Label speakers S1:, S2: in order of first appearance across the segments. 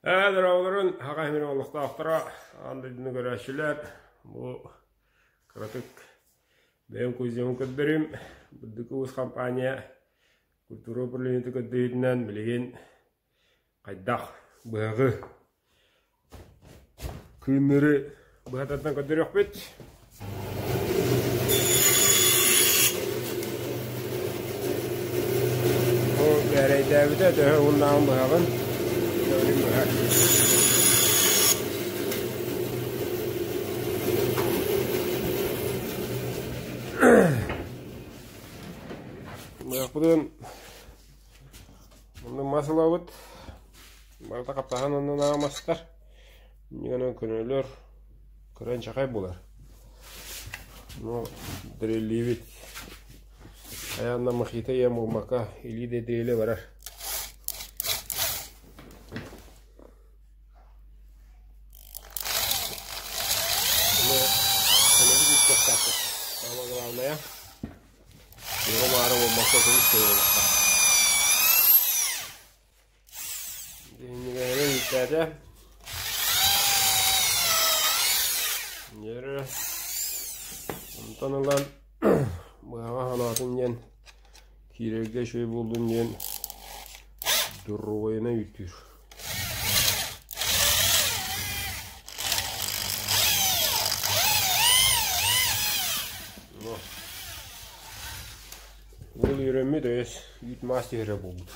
S1: Дорооболорун, Саха сирин олохтоохторо, аан дойдуну көрөөччүлэр, бу кыратык бэйэм кузиябын көрдөрүүм. Бурдук Уус компания культура управлениета көрдөһүүтүнэн билигин хайдах быһаҕы Кыынныры быһа тардан көрдөрүөхпүт. Бу бээрэйдээбитэ төһө уһуннааҕын быһаҕын. Төгүрүк быһа. Быһахпытын Онно мас ылабыт. Барыта хаптаһан оннунааҕы мастар. Инньэ көнөлөр кыра инчэҕэй буолар. Ну, дреллиибит. Айаанна махита ийэм буолбакка илии да дреле барар. Самое главное. Туора-маары буолбакка көмүс буолуохха. Дьиҥнээҕинэн ииттээтэ. Дьөрү онтон ылан быһаҕа санаатын диэн киирэргэ үчүгэй буоллун диэн доруобуйаны үүттүүр. Уол үөрэммит өйөс үүт маас түһэрэ буолбут.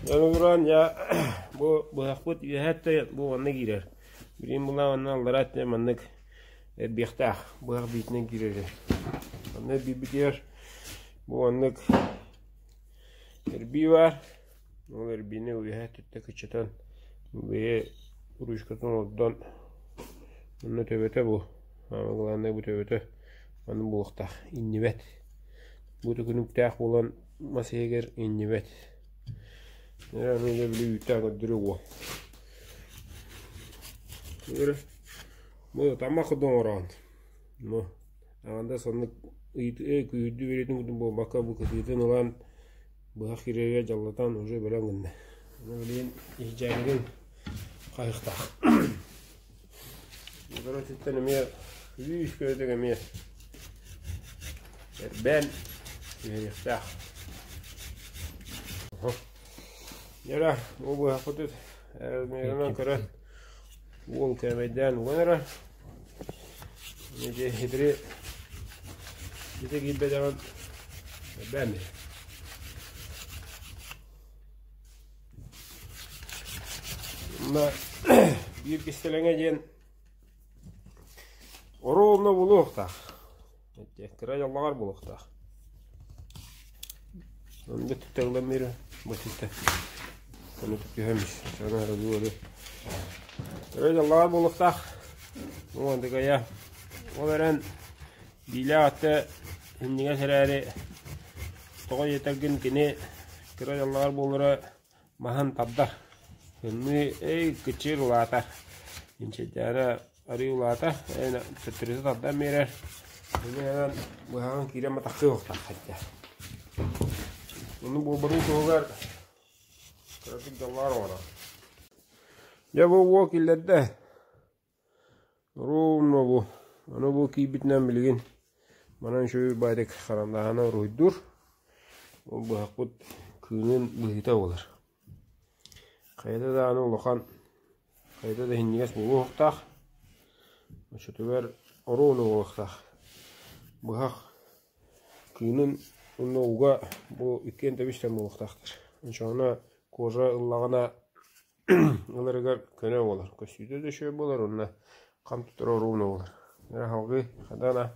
S1: Дьону туран я бу быһахпыт үөһэттэ бу онно киирэр. Билин булаа онно аллара өттүнэн маннык эрбиэхтээх быһах биитинэн киирэр. Онно эрбиирбитигэр бу оннук эрбии баар. Ол эрбиини үөһэ өттүттэн кыччатан бэйэ ручкатын олордон онно төбөтө бу самое главное бу төбөтө аны буолуохтаах иннибэт бу төкүнүктээх буолан мас иһигэр иннибэт аны дьэ били үүттээх көрдөрүө уол бу тамах курдук оҥороон ну аҕанда соннук күүһүрдүү биэритин курдук буолбакка бу кытыытын ылан Быһах киирэригэр дьаллатан уже бэлэм гынна. Аны билигин иһдьээгин хайыхтаах. Короче, эмиэ күүс көтөг эмиэ эрбээн түһэриэхтээх. Дьэ, бу быһахпытыт размерынан көрөн уол кээмэйдээн уган эрэ. Ити хитри ити киирбэтэҕин эрбээн Мына биир кистэлэҥэ диэн оруобуна булуохтаах. Кыра дьаллаҕар буолуохтаах. Онно түттэглэн мире бу түттэ. Ону түһэмис. Сана дуору. Кыра дьаллаҕар буолуохтаах. Уон дыгая. Ол эрэн биилээх атта иннигэ сэрээри тоҕо диэтэргин кини кыра дьаллаҕар буолара маһын тардар. Тымныы эй кыччыыр улаатар. Инчэйдээнэ арыы улаатар, төттөрүтэ тардан биэрэр. Иннинэн быһаҕын киирэн матахтыы уохтаах хотя. Ону буолбатын туһугар кыратык дьаллаар оҥорор. Дьэ бу уол киллэрдэ. Ровно бу. Аны бу киирбитинэн билигин манан үчүгэй баайдык харандааһынан уруһуйдуур. Ол быһахпыт кыынын быһыыта буолар. Хайата даҕаны улахан, хайата да иһинньигэс буолуохтаах. Оччотугар оруону буолуохтаах. Быһах кыынын уонна уга бу иккиэн тэбис-тэҥ буолуохтаахтар. Оччоҕуна кожа ыллаҕына ыларыгар көнө буолар, көстүүтэ да үчүгэй буолар уонна хам тутар оруобуна буолар. Эрэ салгыы хадана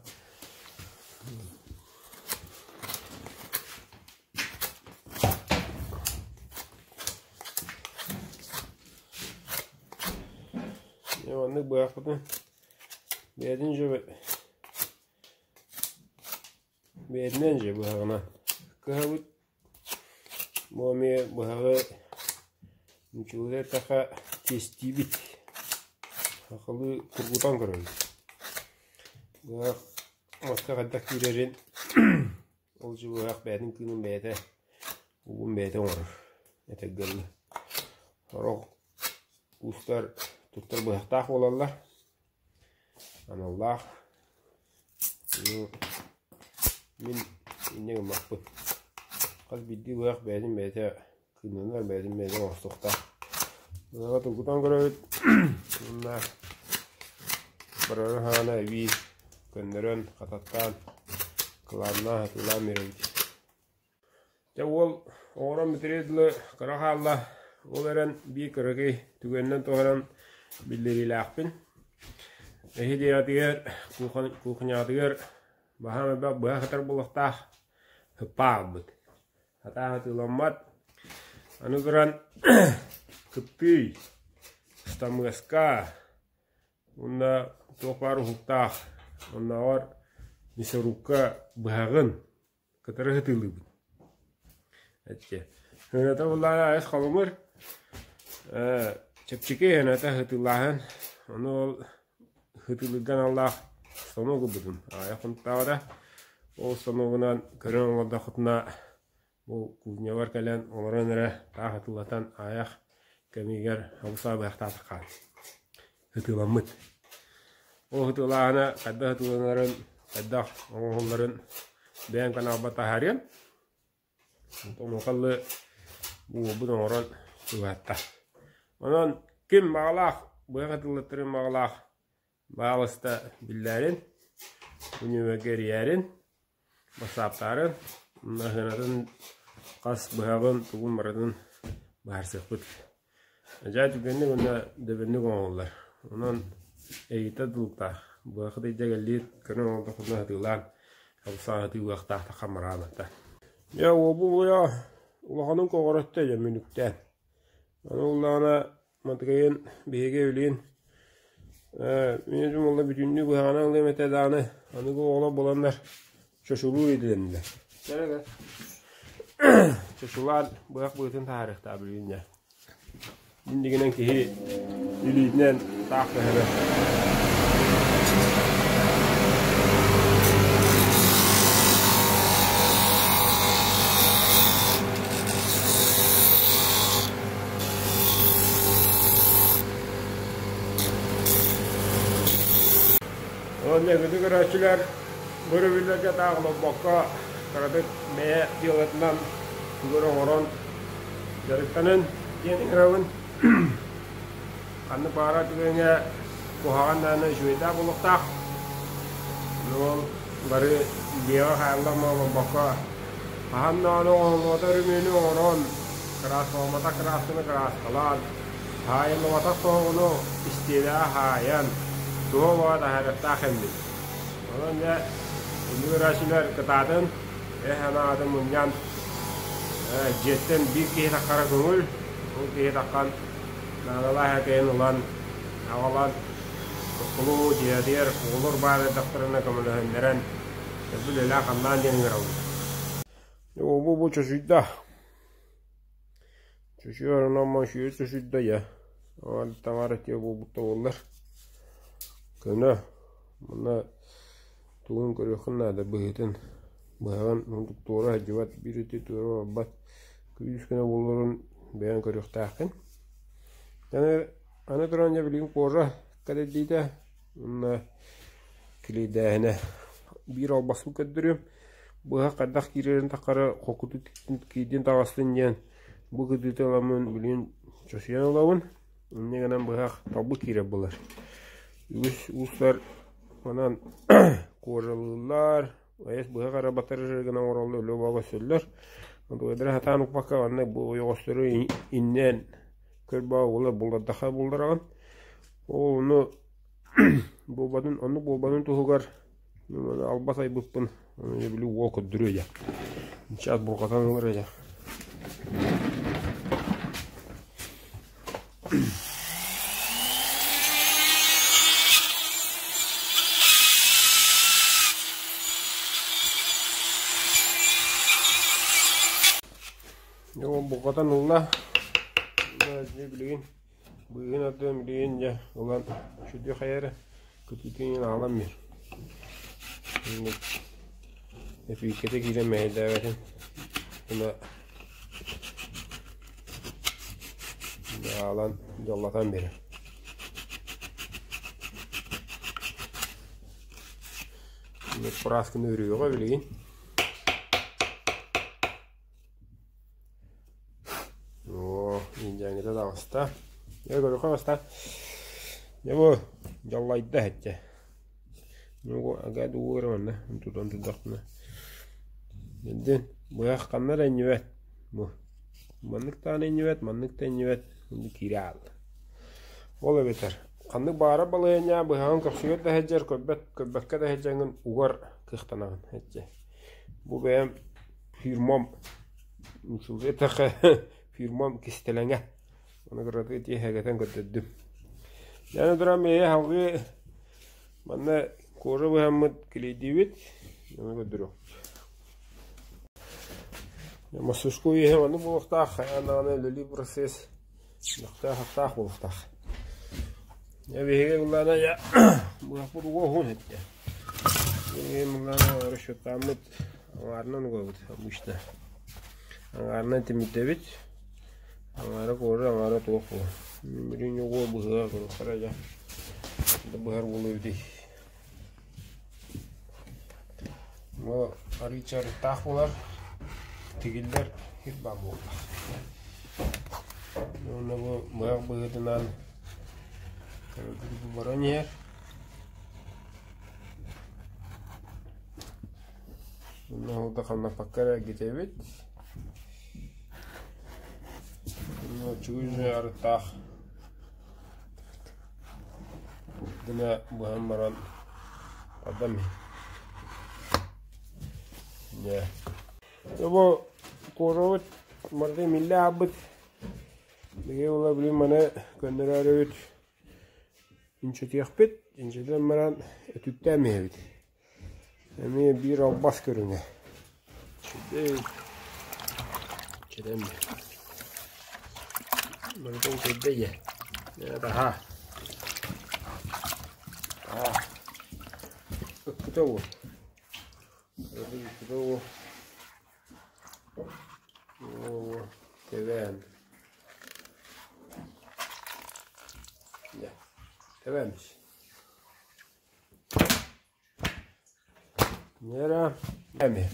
S1: Дьэ маннык быһахпытын бэйэтин дьэ бэйэтинэн дьэ быһаҕынан кыһабыт Бу эмиэ быһаҕы ньучулуйа эттэххэ тиэстиибит, сахалыы тургутан көрөбүт. Быһах маска хайдах киирэрин ол дьыл быһах бэйэтин кыынын бэйэтэ угун бэйэтэ оҥорор этэргэ дылы. Сорох уустар туттар быһахтаах буолаллар, аналлаах. Мин инньэ гыммаппын. Хас биирдии быһах бэйэтин бэйэтэ кыыннанар, бэйэтин бэйэтэ оҥостуохтаах. Быһаҕы тургутан көрөбүт уонна барары хаана эбии көннөрөн, хататтаан, кылааннаан, хатылаан биэрэбит. Дьэ уол оҥорон бүтэрэ дылы кыра хаалла, ол эрэн биир кыракый түгэнинэн туһанан биллэриилээхпин. Эһи дьиэҕитигэр, кухняҕытыгар баһаам элбэх быһа сытар буолуохтаах, һыппаа аҕалбыт. Сатаан атыыламмат. Аны туран кыптыый, стамыаска, Уонна туох баар уһуктаах, оннооҕор мясорубка быһаҕын кытары сытыылыыбын. Эччи. Сыаната буллаҕына айас холомур, чэпчэки сыаната сытыылааһын, ону ол сытыылыырга аналлаах станок ылбытым. Аҕыйах хонуктааҕыта. Ол станогунан көрөн олордоххутуна Бу кухнябар кэлэн олорон эрэ таах атыылатан аайах кэмигэр абыс аабыахтаатахха ытыыламмыт. Ол ытыылааһына хайдах ытыыланарын, хайдах оҥоһулларын бэйэм каналбар таһаарыам. Онуохаллы бу уолбут оҥорон чугаһатта. Онон ким баҕалаах, быһах атыылаттарын баҕалаах баалыста биллээрин, бу нүөмэргэ эрийээрин Бассааптаарын, массыынатын хас быһаҕын, тугун барытын быһаарсыахпыт. Дьэ түргэнник уонна дөбөннүк оҥоһуллар. Онон эйиитэ тутулуктаах. Быһахыт илдьэ кэллиир, көрөн оҥордоххутуна сатыылаан, саҥатыылыахтаах хамараабата. Дьэ уолбум уйа улаханын көҕүрөттө дьэ мүнүктээн. Аны буоллаҕына Матыгайын биһиги өлүүн мин уолла бүтүннүү быһаҕынан ылыам этэ даҕаны аныгы оҕолор буоланнар чочулуур идэлэннилэр. Чочулаан быһах быатын таһаарыахтаах билигин дьэ. Иннигинэн киһи илиитинэн таах көһөрөр. Уонна күндү көрөөччүлэр, бу өрөбүллэргэ таах олорбокко, кыратык бэйэ дьыалатынан тугу эрэ оҥорон дьарыктанын диэн ыҥырабын. Ханнык баҕарар түгэҥҥэ куһаҕан даҕаны үчүгэйдээх буолуохтаах. Ол бары дьиэҕэ хааллан олорбокко, хаһан даҕаны оҥоһуллубатах өрөмүөнү оҥорон, кырааскаламматах кыраасканы кырааскалаан, хаайыллыбатах тоһоҕону истиэнэҕэ хаайан, туһа бөҕө таһаарыахтаах эбит. Онон дьэ, күндү көрөөччүлэр кытаатын, эх анаатын мунньан, дьиэттэн биир киһи таххара көҥүл, ол киһи таххан наадалаах этэйин ылан, аҕалан, тускулуу дьиэтигэр оҕолор баар эрдэхтэринэ көмөлөһүннэрэн, үлэлээх-хамнаан диэн ыҥырабын. Бу бу чочуйда. Чочуйар онон ман сүүрэ чочуйда я. Таҥара тиэ буолбут буоллар. Көнө. Манна тугун көрүөххүн наада быһыытын. Быһаҕын туора сылдьыбат, биир өттү туора барбат. Күүс гына буоларын бэйэҥ көрүөхтээххин. Аны, аны туран дьэ билигин кожа кэлэрдиитэ уонна килиэйдээһинэ биир албаспын көрдөрүөм. Быһах хайдах киирэрин таххара холкутук киирдин таҕыстын диэн бу кытыыта ыламмын билигин чочуйан ылабын. Инньэ гынан быһах талбыт киирэр буолар. Үгүс уустар манан кожалыыллар, Айас быһах эрэ батарар гына оҥороллор, өлө бөҕө көрсөллөр. Онтугайдара сатаан укпакка манна бу ойоҕостору иннээн көрбөө буолар буллардаха буллараҕын. Ол ону буолбатын оннук буолбатын туһугар албас айбыппын ону били уол көрдөрүө дьэ. Сейчас бурҕатан ылар дьэ. Дьэ ол бурҕатан ылла. Билигин быыһын атын билигин дьэ ылан сүдү хайа эрэ кытыытын аҕалан биэр. Эпииккэтэ киирэн мэһэйдээбэтин. Уонна Аалан дьоллотон биэрэр. Прасканы үрүөҕэ билигин. Оо, индиаҥҥыта таҕыста. Дьэ, көрүөххэ баста. Дьэ бу дьаллайда иһиттэ. Ага дуу эрэ манна тутан турдахпына. Дин быһах ханна эрэ иннибэт. Бу маннык даҕаны иннибэт, маннык да иннибэт. Киирэ хаалла. Ол эбэтэр ханнык баара балаһыанньа быһаҕын көхсүгэр да сылдьар, көрбөт, көрбөккө да сылдьаҥҥын угар кыахтанаҕын. Бу бэйэм фирмам эттэххэ фирмам кистэлэҥэ. Ону кыратык тиэхэгэтэн көрдөрдүм. Дьэ туран биһиги салгыы манна кожа быһаммыт килийдиибит. Ону көрдөрүөх. Мастерской иһэ маннык буолуохтаах, хайаан даҕаны үлэлиир процесс Ахтаах буолуохтаах. Дьэ биһиги былаана дьэ быһахпыт уга уһун эттэ. Биһиги былаана расчеттааммыт аҥаарынан угабыт обычно. Аҥаарынан тимирдэбит. Аҥаара куорар, аҥаара туох буолар. Билигин угуо быһыа көрүөхтэрэ дьэ. Быһар буолуо эбитий. Бу арыычча арыттаах буолар, тигиллэр сир баар буоллах. Уонна бу быһах быһыытынан кыргыр баран иһэр. Уонна ол да хамнаппакка эрэ эргитэбит. Уонна үчүгэй арыттаах Гына быһан баран адам дьэ бу куорабыт барыта миллэ аабыт биһиги була билин маны көннөрөөрүбүт инчэтиэхпит инчэтэн баран өтүктээн иһэбит Эмиэ биир албас көрүҥэ. Үчүгэй. Чэрэм. Барытын көрдө ийэ. Таһаа. Таһаа. Ыккыта уол. Ыккыта уол. Оо, тэбээн. Тэбээмис. Нера эми.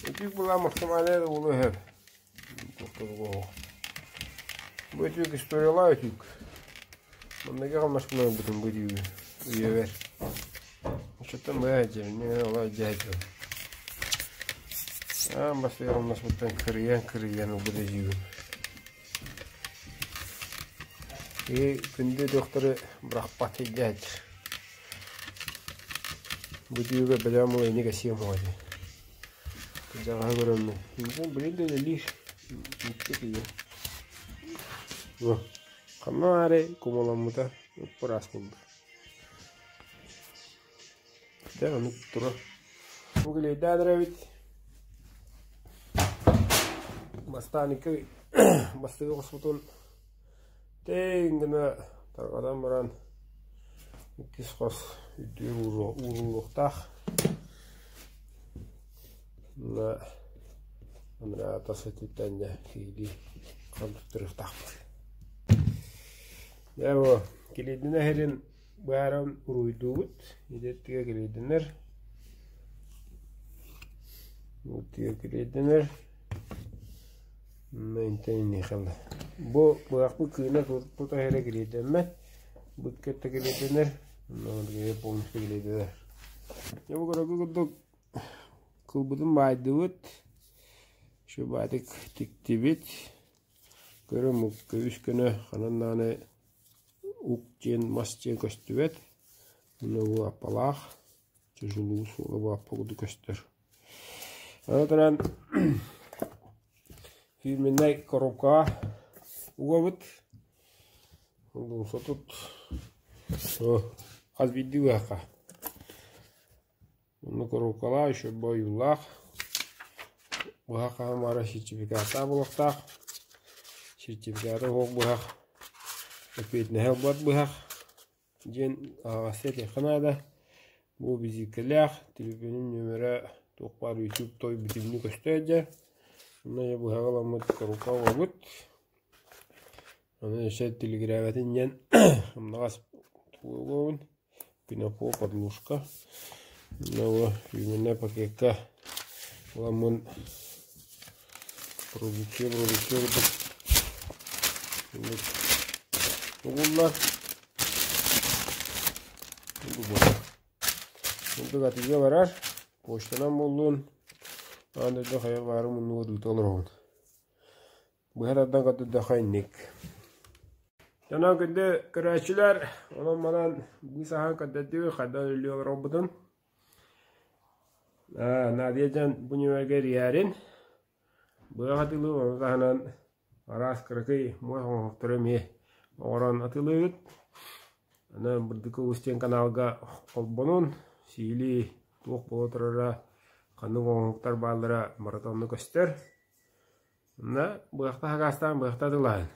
S1: Үтүк була максимальный улу өһөр. Бу үтүк историялаа үтүк. Манныга хамнаспынан бутун бу үтүгү үйэбэр. Очоттон быа дьэрни ола дьээдьэ. Аан бастакы хамнаспыттан кырыйан кырыйан ылбыт өйүүгүм. И күндү докторы бырахпат дьээдьэ. Бу түүгэ бэлэм ол эник эсиэм уо дии. Кырдьаҕаһы көрөммүн. Билин да үлэлиир. Икки Бу ханна аары кумаламмыта ыраас буолла. Дьэ оннук турар. Бу килиэйдээн эрэбит. Бастаан икки бастакы хоспутун Тэҥ гына тарҕатан баран иккис хос үрдүгэр ууруллуохтаах. Уонна анараа тас өттүттэн дьэ киһилии хантыктарыахтаахпыт. Дьэ бу килиэйдэнэ иһэрин быһааран уруһуйдуубут. Ити өттүгэр килиэйдэнэр. Бу өттүгэр килиэйдэнэр. Бу быһахпыт кыына тута эрэ килиэйдэммэт, быт кытта килиэйдэнэр, полностью килиэйдэнэр. Дьэ бу көрөргө курдук кылбытын баайдыбыт, шубатик тиктибит. Көрө көбүс көнө ханан даҕаны ук диэн мас диэн көстүбэт. Уонна бу аппалаах Тяжелую суола бааппа курдук көстөр. Аны туран фирменнай коробкаҕа угабыт. Сотут хас биирдии быһахха. Онно коробкалаах еще ойуулаах. Быһах хаһан баара сертификаттаах буолуохтаах. Сертификата суох быһах эппиэтинэһи ылбат быһах. Диэн аһаҕастыы этиэххэ наада. Бу визиткэлээх, телефонун нүөмэрэ туох баар YouTube той бүтүннүү көстө сылдьар. Онно дьэ быһаҕы ыламмыт коробка угабыт. Аны өссө тилигирээбэтин диэн умнаҕас тугун пинопо подложка уонна фирменнай пакекка ыламмын продукция продукция курдук угуллар. Курдук атыыга барар, почтанан буоллун, аан дойду хайа баары муннугар ыыта олоробун. Быһа тардан көрдөрдөххө инник. Дьонон күндү көрөөччүлэр, онон-манан быыс аһан көрдөрдүү хайдах үлэлии олорорбутун. Надя дьон бу нүмергэ эрийээрин. Быа атыылыы ону таһынан араас кыракый муос оҥоһуктары эмиэ оҥорон атыылыыбыт. Аны Бурдука Уус диэн каналга холбонун, сиилии туох буола турара, ханнык оҥоһуктар бааллара барыта онно көстөр. Онно быахта хакаастаан быахта атыылаһын.